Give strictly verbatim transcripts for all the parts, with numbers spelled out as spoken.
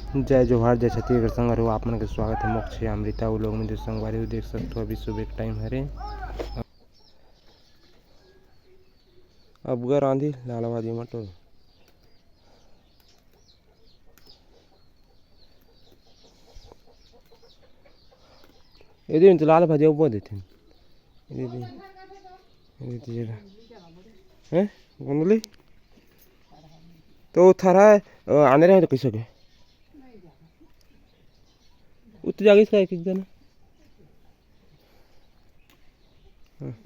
जय जोहार, जय छत्तीसगढ़ संगवारी हो, आप मन के स्वागत हे मोर channel अमृता vlog में। तो संगवारी हो, देख सकथो अभी सुबह के time हरे। अब गर आंधी लाल भाजी मटर। ये दे, तो लाल भाजी वो देथे। ये दे, ये दे, ये दे। हैं? कौन बोली? तो थरा, अ, आने रहे तो कैसे के? उत जागे इसका एक, एक जना। हाँ।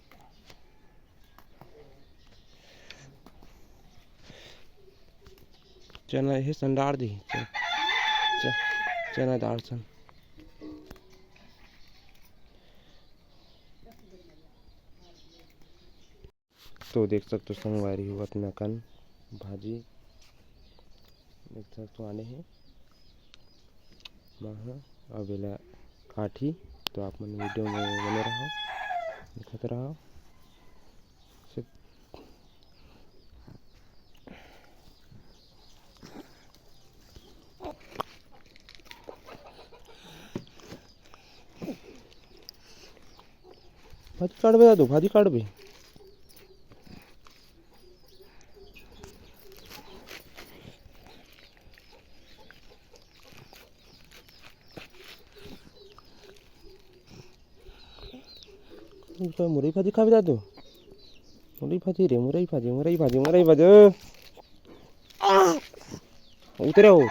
चना हे संडार दी। च-, च-, चना दार सन। तो देख सकथो संगवारी हो, अतना कन भाजी देख सकथो आने हे। माँ ह, अब एला काटही, तो आप मन video में बने रहो, देखत रहो। से भाजी काटबे दादू, भाजी काटबे। मुरई भाजी खाबे दादू? मुरई भाजी रे, मुरई भाजी, मुरई भाजी, मुरई भाजी। उतरे हो।